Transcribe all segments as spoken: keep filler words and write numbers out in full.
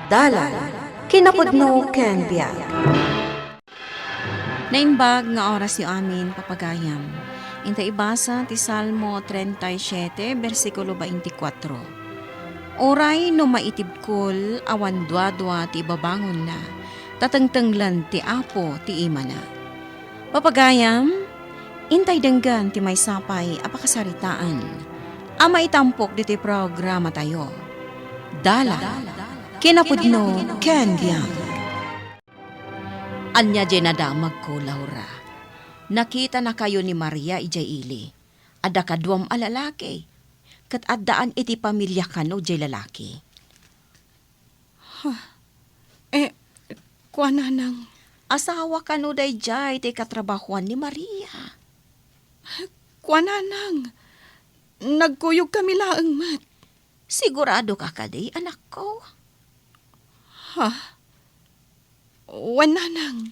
Dalan, kinapudno ken biag. Naimbag nga orasyo amin, papagayam. Inta ibasa ti Salmo treinta y siete, bersikulo veinticuatro. Uray no maitibkol, awan duadua ti ibabangonna, ta tengtenglen ti Apo ti imana. Papagayam, intay denggen ti maysa pay a pakasaritaan a maitampok ditoy programatayo. Dalan, kinapudno ken biag. Ania diay nadamagko, Laura? Nakitanakayo ni Maria idiay ili. Adda kaduam a lalaki, ket addaan iti pamilya kano diay lalaki. Eh, kuananang? Asawa kano daydiay ti katrabahoan ni Maria? Kuananang, nagkuyogkami laeng met. Sigurado ka kadi, anakko? Ha? Wen, nanang.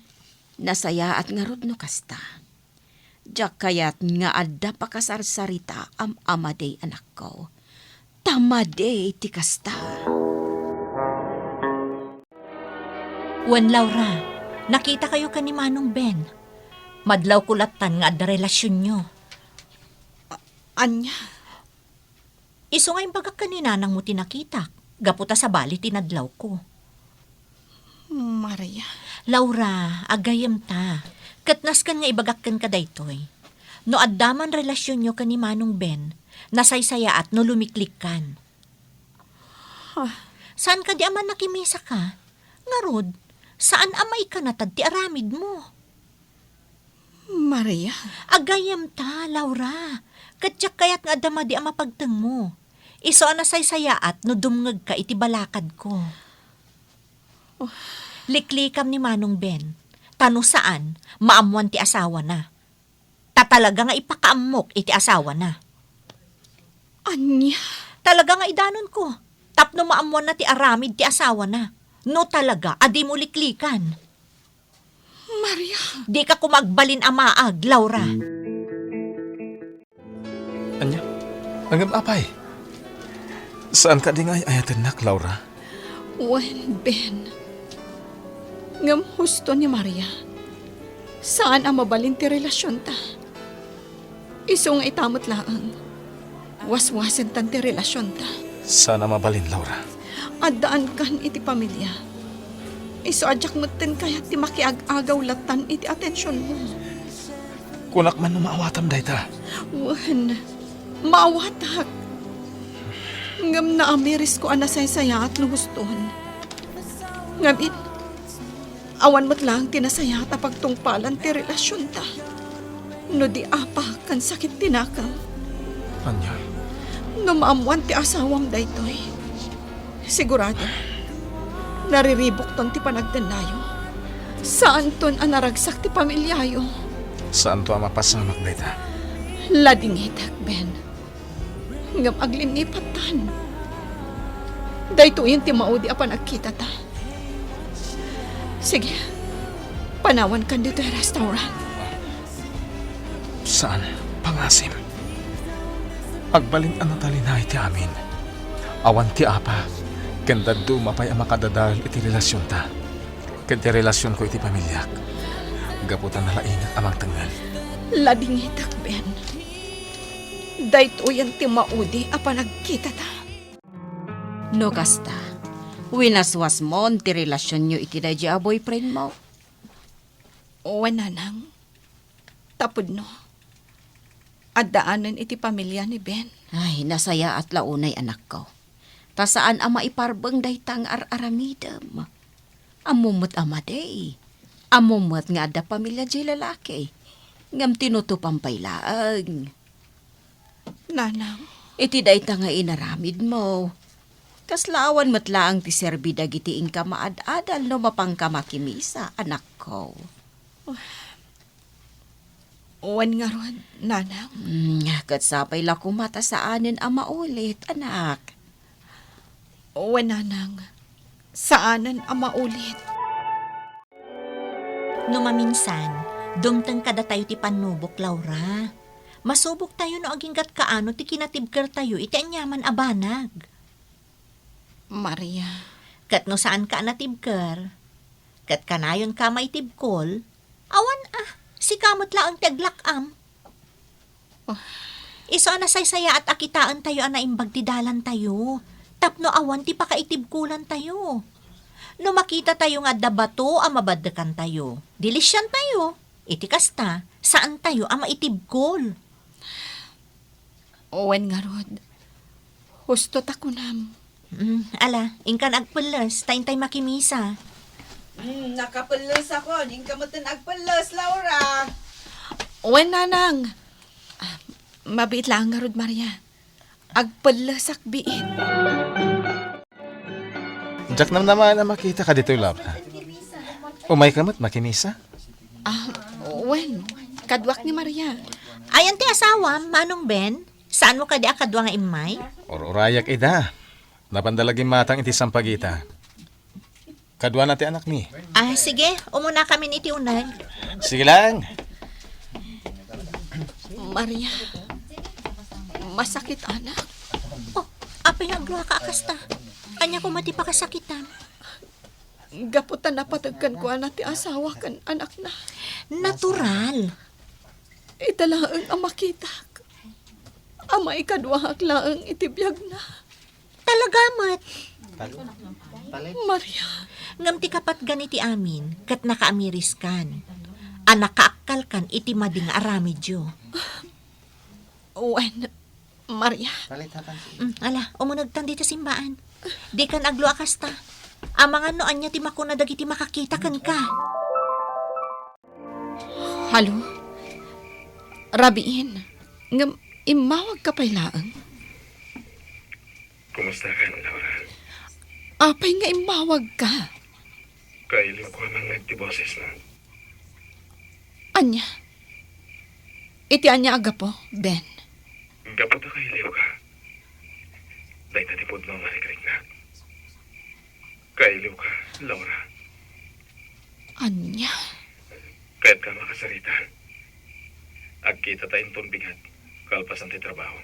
Nasayaat ngarud no kasta. Diak kayat nga adda pakasarsaritaam a madi, anakko. Ta madi ti kasta. Wen, Laura, nakitakayo ken ni Manong Ben. Madlawko lattan nga adda relasionyo. A-, ania? Isu nga imbagak ken ni nanangmo ti nakitak, gapu ta sabali ti nadlawko. Maria. Laura, aggayemta. Ket nasken nga ibagak kenka daytoy. No adda man relasionyo ken ni Manong Ben, nasaysayaat no lumiklikkan. Ha? Saan kadi a mannakimisa ka? Ngarud, saan a maikanatad ti aramidmo? Maria. Aggayemta, Laura. Ket diak kayat nga adda madi a mapagtengmo. Isu a nasaysayaat no dumngegka iti balakadko. Oh. Liklikam ni Manong Ben. Ta no saan, maammoan ti asawana. Ta talaga nga ipakaammok iti asawana. Ania? Talaga nga idanonko. Tapno maammoanna ti aramid ti asawana. No talaga a dimo liklikan. Maria! Dika koma agbalin a maag, Laura. Ania? Ngem apay? Saan kadi nga ay-ayatennak, Laura? Wen, Ben. Ngem husto ni Maria. Saan a mabalin ti relasionta. Isu nga ita met laeng, waswasentan ti relasionta. Saan a mabalin, Laura. Addaankan iti pamilya. Isu a diak metten kayat ti makiag-agaw lattan iti atensionmo. Kunak man no maawatam dayta. Wen, maawatak. Ngem naamirisko a nasaysayaat no huston. Ngamin, awan met laeng ti nasayaat a pagtungpalan ti relasionta no di apa ken sakit ti nakam. Ania? No maammoan ti asawam daytoy, sigurado, nariribukton ti panagtennayo. Saanton a naragsak ti pamilyayo. Saanto a mapasamak dayta. Ladingitek, Ben. Ngem aglimmipattan. Daytoyen ti maudi a panagkitata. Sige, panawankan ditoy restaurant. Saan, pangasim. Agbalin a natalinaed ti amin. Awan ti apa, ken dadduma pay a makadadael iti relasionta. Ken ti relasionko iti pamiliak, gapu ta nalaingek a mangtengngel. Ladingitek, Ben. Daytoyen ti maudi a panagkitata. No kasta, winaswasmon ti relasionyo iti daydi a boyfriendmo? Wen, nanang. Tapudno, addaanen iti pamilya ni Ben. Ay, nasayaat la unay, anakko. Ta saan a maiparbeng dayta nga ar-aramidem. Ammom met a madi. Ammom met nga adda pamilya diay lalaki. Ngem tinutupam pay laeng. Nanang. Iti dayta nga inaramidmo, kasla awan met laeng ti serbi dagiti inka maad-adal no mapanka makimisa, anakko. Wen ngarud, nanang. Mm, ket sapay la koma ta saanen a maulit, anak. Wen, nanang. Saanen a maulit. No maminsan, dumteng kadatayo ti pannubok, Laura. Masuboktayo no aginggat kaano ti kinatibkertayo iti aniaman a banag. Maria. Ket no saanka a natibker, ket kanayonka a maitibkol, awan a, sika met laeng ti aglak-am. Oh. Isu a nasaysayaat a kitaentayo a naimbag ti dalantayo, tapno awan ti pakaitibkolantayo. No makitatayo nga adda bato a mabaddekantayo, dilisiantayo. Iti kasta, saantayo a maitibkol. Wen ngarud, husto ta kunam. Mm, ala, inkan agpelles, ta intay makimisa. Mm, nakapellesakon. Inka metten agpelles, Laura. Wen, nanang. Ah, mabiit laeng ngarud, Maria. Agpellesak biit. Diak namnamaen a makitaka ditoy, Laura. Umayka met makimisa? Ah, wen, kaduak ni Maria. Ayan ti asawam, Manong Ben? Saanmo kadi a kadua nga immay? Ur-urayak ida. Napanda la gimmatang iti sampagita. Kaduana ti anakmi. Ah, sige, umunakamin iti uneg. Sige lang. Maria, masakit, anak. Oh, apay nga agluaka a kasta? Ania koma ti pakasakitam? Gapu ta napateg kenkuana ti asawa ken anakna. Natural. Ita laeng a makitak a maikaduaak laeng iti biagna. Talaga met. Maria. Ngem ti kapatgan iti amin, ket nakaamiriskan a nakaakkalkan iti madi nga aramidyo. Wen, Maria. Mm, ala, umunegtan dita simbaan. Dikan aglua a kasta. Amangan no ania ti makuna dagiti makakita kenka. Halo? Rabiin, ngem immawagka pay laeng? Kumusta ka, Laura? Apay nga immawagka? Kailiwko a nangngeg ti bosesna. Ania? Iti ania a gapu, Ben? Gapu ta kailiwka. Dayta ti pudno a marikriknak. Kailiwka, Laura. Ania? Kayatka a makasarita. Agkitata inton bigat, kalpasan ti trabaho.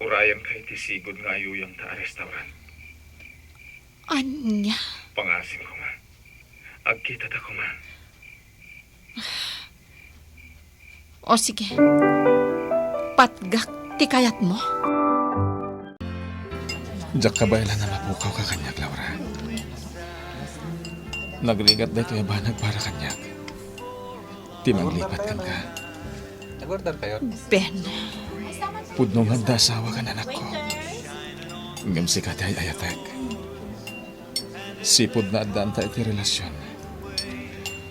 Urayanka iti sigud nga ayuyangta a restaurant. Ania? Pangasim koma. Agkitata koma. O sige. Patgak ti kayatmo. Diak kabaelan a mapukawka kaniak, Laura. Nagrigat daytoy a banag para kaniak. Ti manglipat kenka. Nag-order kayo? Ben. Pudno nga adda asawa ken anakko. Ngem sika ti ay-ayatek. Sipud nga addaanta iti relasion,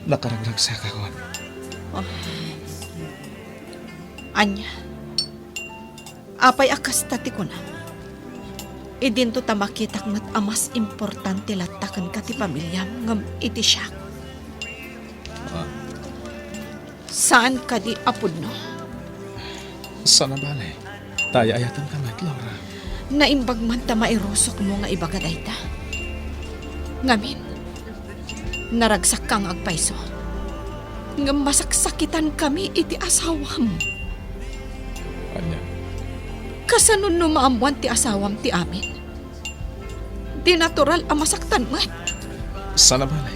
nakaragragsakakon. Oh. Ania? Apay a kasta ti kunam? Idinto ta makitak met a mas importante latta kenka ti pamiliam ngem iti siak. Ah. Saan kadi a pudno? Sana bale. Ta ay-ayatenka met, Laura. Naimbag man ta mairusokmo nga ibaga dayta. Ngamin, naragsakka nga agpayso. Ngem masaksakitankami iti asawam. Ania? Kasano no maammoan ti asawam ti amin? Di natural a masaktan met. Sana bale,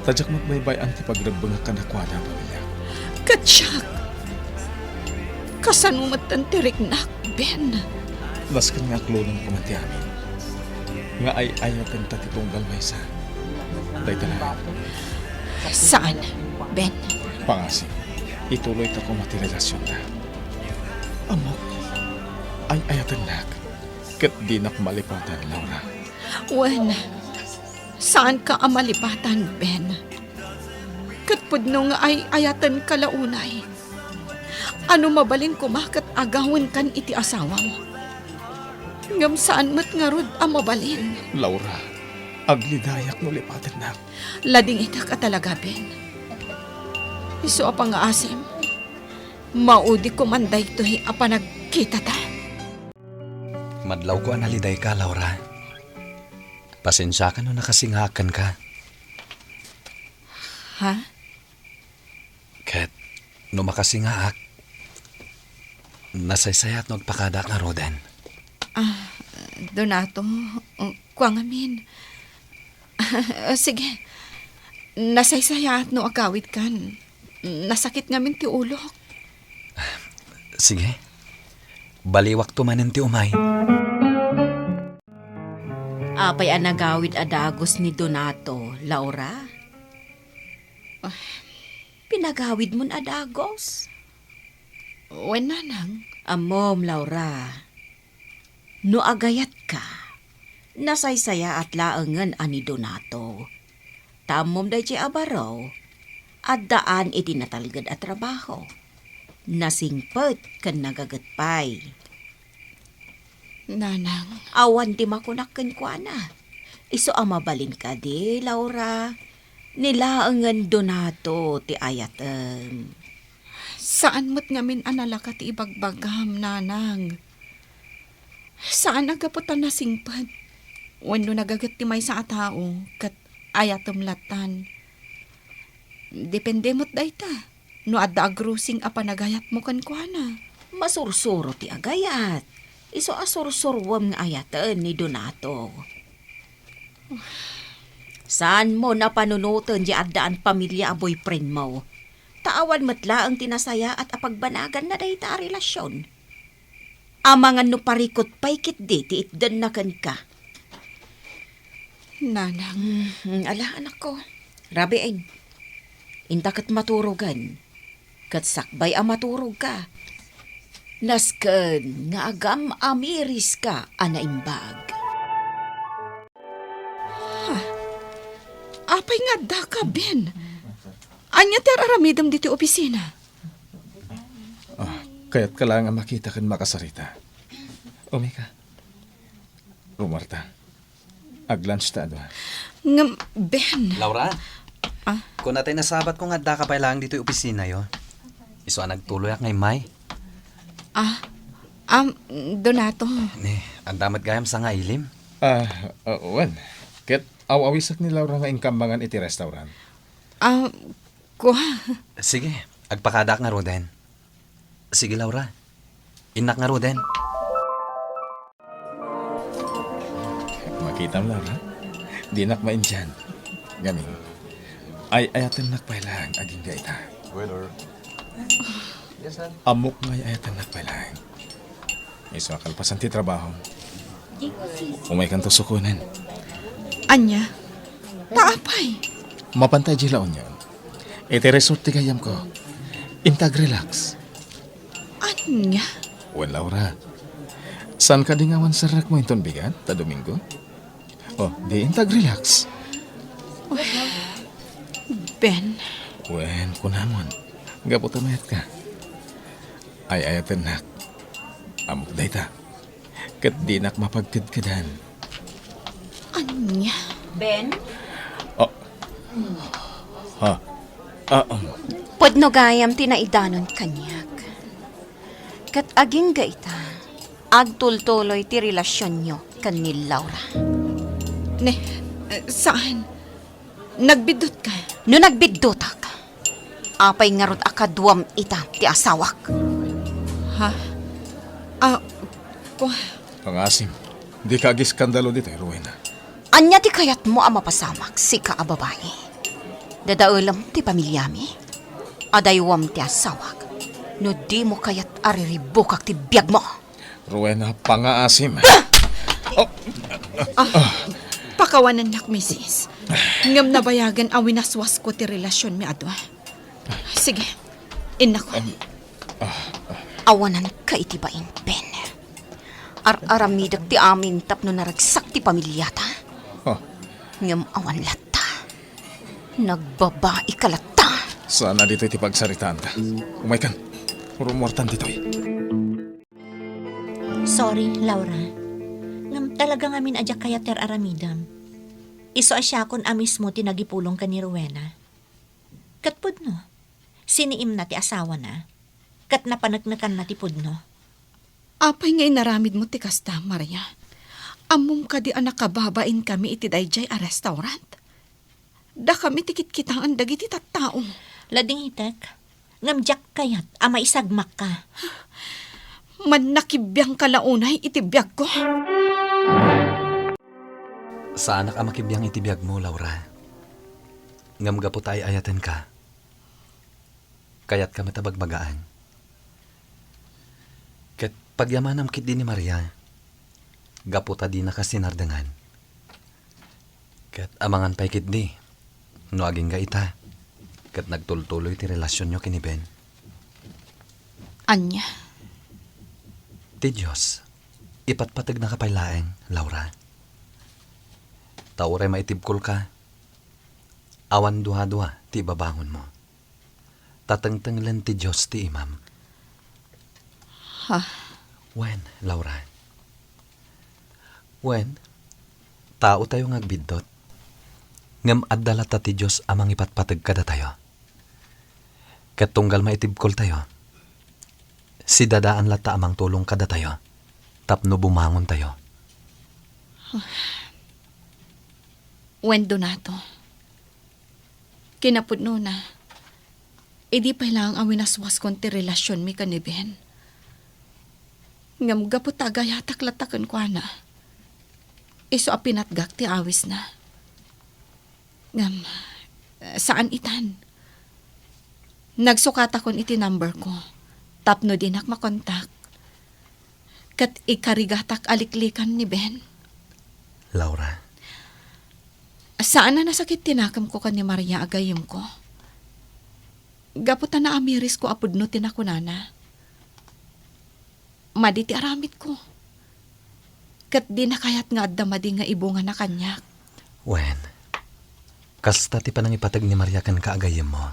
ta diak met baybay-an ti pagrebbengak kadakuada a pamiliak. Ket siak, kasano metten ti riknak, Ben? Nasken nga aklonen koma ti amin. Nga ay-ayatenta ti tunggal maysa. Dayta laeng. Saan, Ben? Pangasim, ituloyta koma ti relasionta. Ammok, ay-ayatennak. Ket dinak malipatan, Laura. Wen, saanka a malipatan, Ben. Ket pudno nga ay-ayatenka la unay. A no mabalin koma ket agawenkan iti asawam. Ngem saan met ngarud a mabalin. Laura, aglidayak no lipatennak. Ladingitak a talaga, Ben. Isu a pangngaasim, maudi koman daytoy a panagkitata. Madlawko a nalidayka, Laura. Pasensiaka no nakasingaak kenka. Ha? Ket no makasingaak, nasaysayaat no agpakadaak ngaruden. Ah, Donato, Kua ngamin. Sige. Nasaysayaat no agawidkan. Nasakit ngamin ti ulok. Sige. Baliwakto manen ti umay. Apay a nagawid a dagus ni Donato, Laura? Ah. Pinagawidmon a dagus? Wen, nanang. Ammom, Laura. No agayatka, nasaysayaat laengen a ni Donato. Ta ammom daytoy a baro, addaan iti natalged a trabaho. Nasingpet ken nagaget pay. Nanang. Awan ti makunak kenkuana. Isu a mabalin kadi, Laura? Ni laengen Donato ti ayatem. Saan met ngamin a nalaka ti ibagbagam, nanang. Saan a gapu ta nasingpet. Wenno nagaget ti maysa a tao, ket ayatem lattan. Depende met dayta no adda agrusing a panagayatmo kenkuana. Masursuro ti agayat. Isu a sursuruem nga ayaten ni Donato. Saanmo a panunoten ti addaan pamilia a boyfriendmo. Ta awan met laeng ti nasayaat a pagbanaganna dayta a relasion. Amangan no parikut pay ketdi ti itdenna kenka. Nanang. Hmm, ala, anakko. Rabiin. Inta ket maturogen. Ket sakbay a maturogka, nasken nga agam-amiriska a naimbag. Ha? Apay nga addaka, Ben? Ania ti ar-aramidem ditoy opisina? Ah, kayatka laeng a makita ken makasarita. Umika. Rumarta. Ag-lunch ta a dua. Ngem, Ben. Laura? Ah? Kuna tay nasabatko nga addaka pay laeng ditoy opisinayo. Isu a nagtuloyak nga immay. Ah, am, Donato. Ni, adda met gayam sangailim? Ah, ah, wen. Ket aw-awisak ni Laura nga inka mangan iti restaurant. Ah, kua. Sige, agpakadaak ngaruden. Sige, Laura. Innak ngaruden. Makitam, Laura? Dinak maintian. Ngamin, ay-ayatennak pay laeng agingga ita. Waiter. Yes, sir. Ammok nga ay-ayatennak pay laeng. Isu a kalpasan ti trabaho, umaykanto sukonen. Ania? Ta apay? Mapantay di La Union. Iti resort ti gayyemko. Inta ag-relax. Ania? Wen, Laura. Saan kadi nga awan serrekmo inton bigat ta Domingo? Oh, di inta ag-relax. Ben. Wen, kunamon. Gapu ta mayatka. Ay-ayatennak. Ammok dayta. Ket dinak mapagkedkedan. Ania? Ben? Oh. Ha? Ah, um. Pudno gayam ti naidanon kaniak. Ket agingga ita, agtultuloy ti relasionyo ken ni Laura. Ne, eh, saan? Nagbiddutka? No nagbiddutak, apay ngarud a kaduam ita ti asawak? Ha? Ah, kua- Pangasim, dika agiskandalo ditoy, Rowena. Ania ti kayatmo a mapasamak, sika a babai? Dadaelem ti pamiliami? Adaywam ti asawak. No dimo kayat a riribukak ti biagmo. Rowena, pangaasim. Oh. Ah, pakawanennak, misis. Ngem nabayagen a winaswasko ti relasionmi a dua. Sige, innako. Um, ah, ah. Awananka iti bain, Ben. Ar-aramidek ti amin tapno naragsak ti pamiliata. Oh. Ngem awan latta. Nagbabaika latta. Saan a ditoy ti pagsaritaanta. Umaykan. Rummuartan ditoy. Sorry, Laura. Ngem talaga ngamin a diak kayat ti ar-aramidem. Isu a siakon a mismo ti nagipulong ken ni Rowena. Ket pudno, siniimna ti asawana, ket napaneknekanna ti pudno. Apay nga inaramidmo ti kasta, Maria? Ammom kadi a nakababainkami iti daydiay a restaurant? Dakami ti kitkitaen dagiti tattao. Ladingitek, ngem diak kayat a maisagmakka. Mannakibiangka la unay iti biagko. Saanak a makibiang iti biagmo, Laura. Ngem gapu ta ay-ayatenka, kayatka met a bagbagaan. Ket pagyamanam ketdi ni Maria, gapu ta dinaka sinardengan. Ket amangan pay ketdi no agingga ita, ket nagtultuloy ti relasionyo ken ni Ben. Ania? Ti Dios, ipatpategnaka pay laeng, Laura. Ta uray maitibkolka, awan duadua ti ibabangonmo. Ta tengtenglen ti Dios ti imam. Ha? Wen, Laura. Wen, taotayo nga agbiddut. Ngem adda latta ti Dios a mangipatpateg kadatayo. Ket tunggal maitibkoltayo, sidadaan latta a mangtulong kadatayo tapno bumangontayo. Wen, Donato. Kinapudnona, idi pay laeng a winaswaskon ti relasionmi ken ni Ben. Ngem gapu ta agayatak latta kenkuana, isu a pinatgak ti awisna. Ngem, saan itan. Nagsukatakon iti number ko tapno dinak makontak. Ket ikarigatak a liklikan ni Ben. Laura. Saan a nasakit ti nakemko ken ni Maria a gayyemko. Gapu ta naamirisko a pudno ti nakunana. Madi ti aramidko. Ket dina kayat nga adda madi nga ibungana kaniak. Wen, kasta ti panangipateg ni Maria kenka a gayyemmo.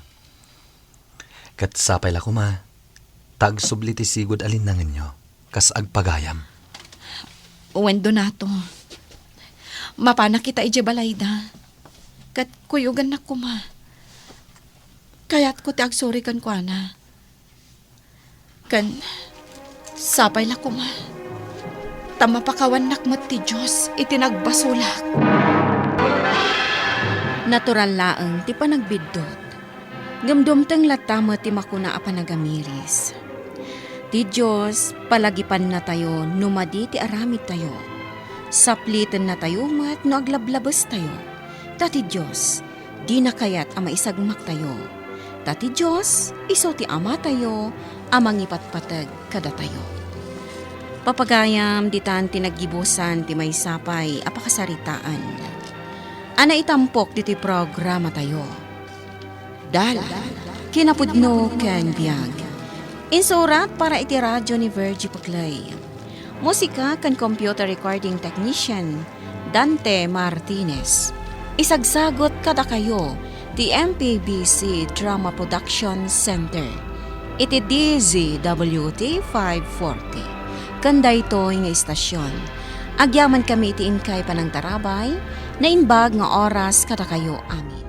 Ket sapay la koma, ta agsubli ti sigud a linnangenyo, kas agpagayam. Wen, Donato, mapanak ita idiay balayda. Ket kuyogannak koma. Kayatko ti agsuri kenkuana. Ken, sapay la koma, ta mapakawannak met ti Dios iti nagbasolak. Natural laeng ti panagbiddut, ngem dumteng latta met ti makuna a panagamiris. Ti Dios, palagipannatayo no madi ti aramidtayo. Saplitennatayo met no aglablabestayo. Ta ti Dios, dina kayat a maisagmaktayo. Ta ti Dios, isu ti Amatayo a mangipatpateg kadatayo. Papagayam, ditan ti naggibusan ti maysa pay a pakasaritaan a naitampok ditoy programatayo. Dalan, kinapudno ken biag. Insurat para iti radio ni Virgie Paclay. Musika ken computer recording technician, Dante Martinez. Isagsagut kadakayo ti M P B C Drama Production Center iti D Z W T five forty. Ken daytoy nga istasyon, agyamankami iti inkay panangtarabay, naimbag nga oras kadakayo amin.